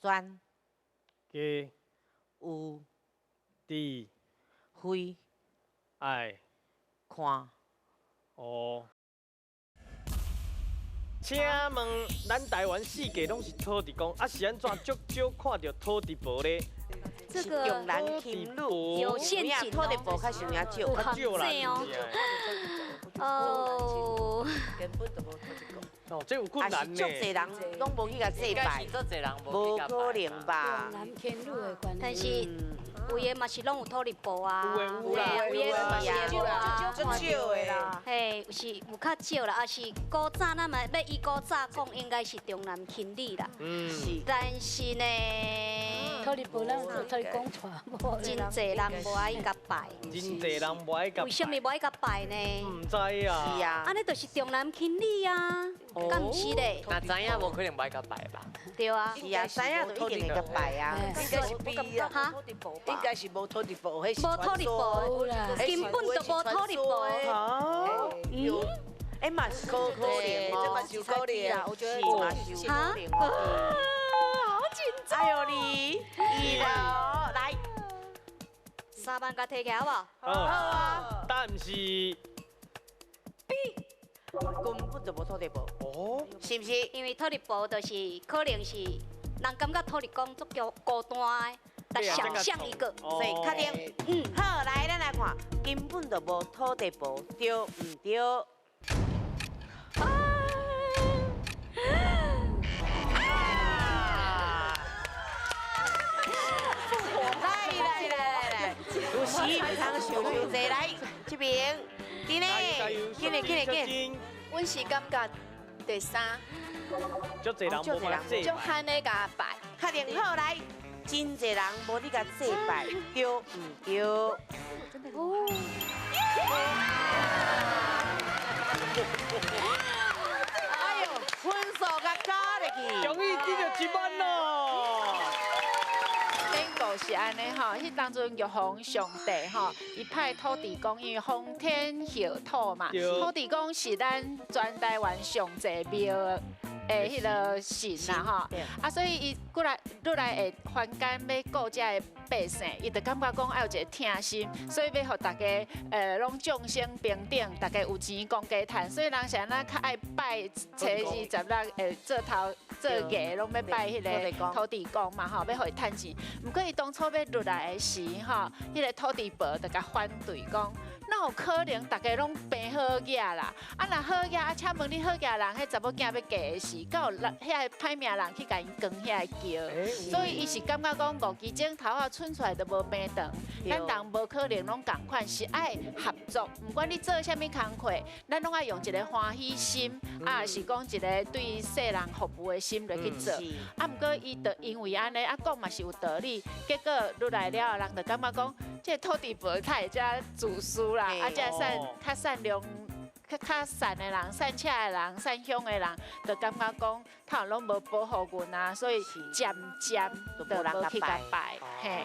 全家有伫非愛看哦。請問，咱台灣四界攏是土地公，啊是按怎足少看著土地婆咧？這個重男輕女，有陷阱。土地婆較像也少，較少啦。哦。哦，根本就無土地公。哦，這有困難呢。足濟人攏無去共祭拜，無可能吧？重男輕女的關係。但是有的嘛是攏有土地婆啊，有的有啦，有的嘛是有啊，足少的啦。嘿，是有較少啦，啊是古早咱嘛欲依古早講，應該是重男輕女啦。是。但是呢，土地婆咱做土地公娶某，真濟人無愛共拜。真濟人無愛共。為什麼無愛共拜呢？毋知啊。是啊。按呢就是重男輕女啊，敢毋是咧？若知影無可能無愛共拜吧？對啊。是啊，知影就一定會共拜啊。應該是比啊，哈？應該是無土地婆，彼是無土地婆，根本就無土地婆。啊？嗯。哎嘛是可能哦，這嘛是有可能啊，我覺得是嘛是有可能哦。好緊張。哎呦你，一樓來，3萬共提起來好無？好啊。但是 B，根本就無土地婆。哦，是毋是？因為土地婆就是可能是人感覺土地公足夠孤單的，來想象一個，所以確定。嗯，好，來咱來看，根本就無土地婆，對毋對？啊！來來來來來，有時毋通想傷濟，來這邊，佇呢，緊來緊來緊。阮是感覺第三，足濟人無共祭足罕咧共拜，確定好來，真濟人無咧共祭拜，對毋對？哦。哎呦，分數共加入去，終於得著1萬咯！典故是按呢吼，彼當陣玉皇上帝吼，伊派土地公，因為皇天後土嘛，土地公是咱全台灣上濟廟的彼个神啦吼，啊，所以伊過來落來會凡間欲顧遮的百姓，伊就感覺講愛有一個疼心，所以欲予大家攏眾生平等，大家有錢公家趁，所以人是按怎較愛拜初二十六會做頭做藝，攏欲拜彼个土地公嘛吼，欲予伊趁錢。毋過伊當初欲落來的時吼，彼个土地婆就共反對講，哪有可能大家攏生好額啦？啊，若好額，啊，請問你好額人，彼查某囝欲嫁的時，敢有人遐個歹命人去共𪜶扛遐個轎？所以伊是感覺講五支指頭仔伸出來就無平等，咱人無可能攏仝款，是愛合作。毋管你做啥物工課，咱攏愛用一個歡喜心，啊，是講一個對世人服務的心來去做。啊，毋過伊就因為按呢，啊，講嘛是有道理，結果落來了，人就感覺講，這個土地婆太會遮自私啦，啊，這善較善良、較較善的人、善巧的人、善鄉的人，就感覺講，他攏無保護阮啊，所以漸漸就無去共拜，嘿。